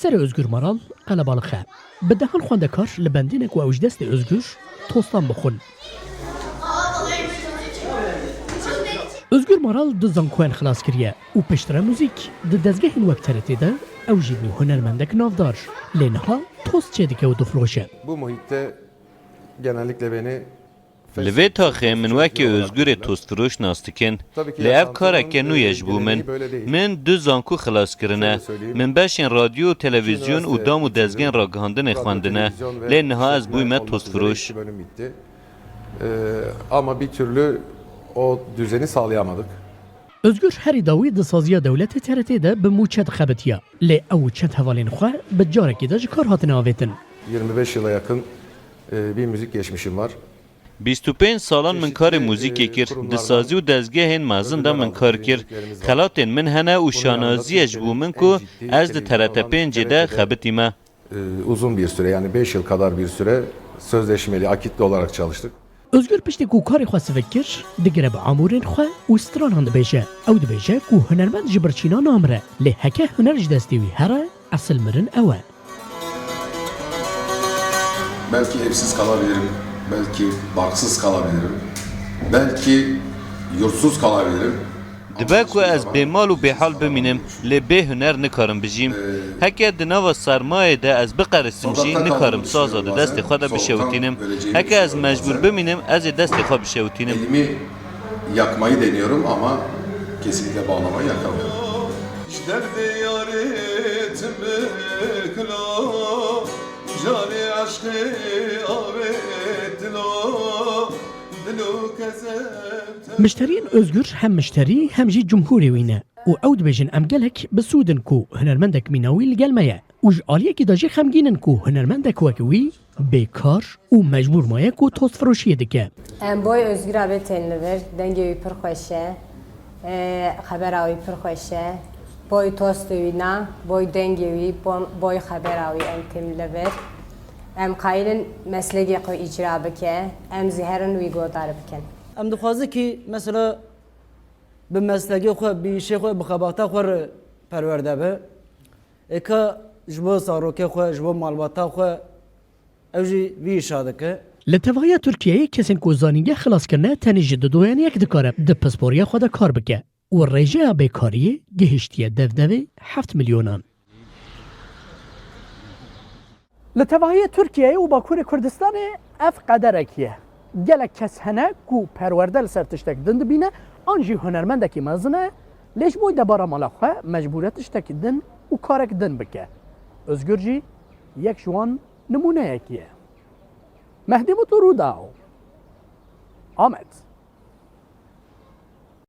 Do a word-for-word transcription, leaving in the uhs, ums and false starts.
Serê Ozgur Maral qelebalix e. Bi dehan xwendekar li bendê ne ku ew ji destê Ozgur tostan bixwin. Ozgur Maral du zankoyan xilas kiriye û piştre muzîk di dezgehên wek T R T de ew jî bû hunermendek navdar. Lê niha tost çêdike û difiroşe. Bu muhitte genellikle beni Li vê taxê min wekî Ozgurê tostfiroş nas dikin. Lê ev kareke nû ye ji bo min. Min du zanku xilas kirine. Min beşên radyo û televîzyon û dam û dezgehên ragihandinê xwendine. Lê niha ez bûyme tostfiroş. Ee, ama bir türlü o düzeni sağlayamadık. Ozgur herî dawî di saziya dewletê T R T de bi mûçe dixebitiya. Lê ew û çend hevalên xwe bi carekî de ji kar hatine avêtin. yirmi beş yıla yakın e, bir müzik geçmişim var. Bîst û pênc salan min karê muzîkê kir. Di sazî û dezgehên mezin de min kar kir. Xelatên min hene û şanazî ye ji bo min ku ez di T R T pêncê de xebitîme. Ee, uzun bir süre, yani beş yıl kadar bir süre sözleşmeli, akitli olarak çalıştık. Ozgur piştî ku karê xwe sivik kir, digire bi amûrên xwe û stranan dibêje. Ew dibêje ku hunermend ji birçîna namire, lê heke huner ji destê wî here, esil mirin ew e. Belki evsiz kalabilirim, belki barksız kalabilirim, belki yurtsuz kalabilirim. Dibe ku ez bêmal û bêhal bimînim, lê bê huner nikarim bijîm. Heke di nava sermayê de ez biqerisim jî, nikarim saza di destê xwe de bişewitînim. Heke ez mecbûr bimînim, ez ê destê xwe bişewitînim. Elimi yakmayı deniyorum ama kesinlikle bağlamayı yakamıyorum. Ji derdê yarê tim kilo, canê eşqê avê dilo, dilo kezeb. Mişteriyên Ozgur hem mişterî hem jî cumhûrê wî ne û ew dibêjin, em gelek bi sûd in ku hunermendek mîna wî li gel me ye û ji aliyekî de jî xemgîn in ku hunermendek wek wî bêkar û mecbûr maye ku tostfiroşiyê dike. Em boy Ozgura bê tên li vir, dengê wî pir xweş e. Ee, xebera wî pir xweş e. Boy tostê wî na, boy dengê wî, bo- boy xebera wî em têm li vir. Em qayîl in meslekê xwe îcra bike, em zî herin wî guhdar bikin. Em dixwazin kî mesela bi meslekê xwe, bi îşê xwe, bi xebata xwe re perwerde be. Ê ka ji bo zarokê xwe, ji bo malbata xwe ew jî vî îşa dike. Li tevahiya Tirkiyeyê kesên ku zanîngeh xilas kirine tenê ji didoyan yek dikare di pisporiya xwe de kar bike û rêjeya bêkariyê gihiştiye devdevê heft milyonan. Li tevahiya Tirkiyeyê û Bakurê Kurdistanê ev qederekî ye. Gelek kes hene ku perwerde li ser tiştek din dibîne an jî hunermendekî mezin e, lê ji bo debara mala xwe mecbûr e tiştekî din û karek din bike. Ozgur jî yek ji wan nimûneyekî ye. Mehdî Mutlu Rûdaw, Amed.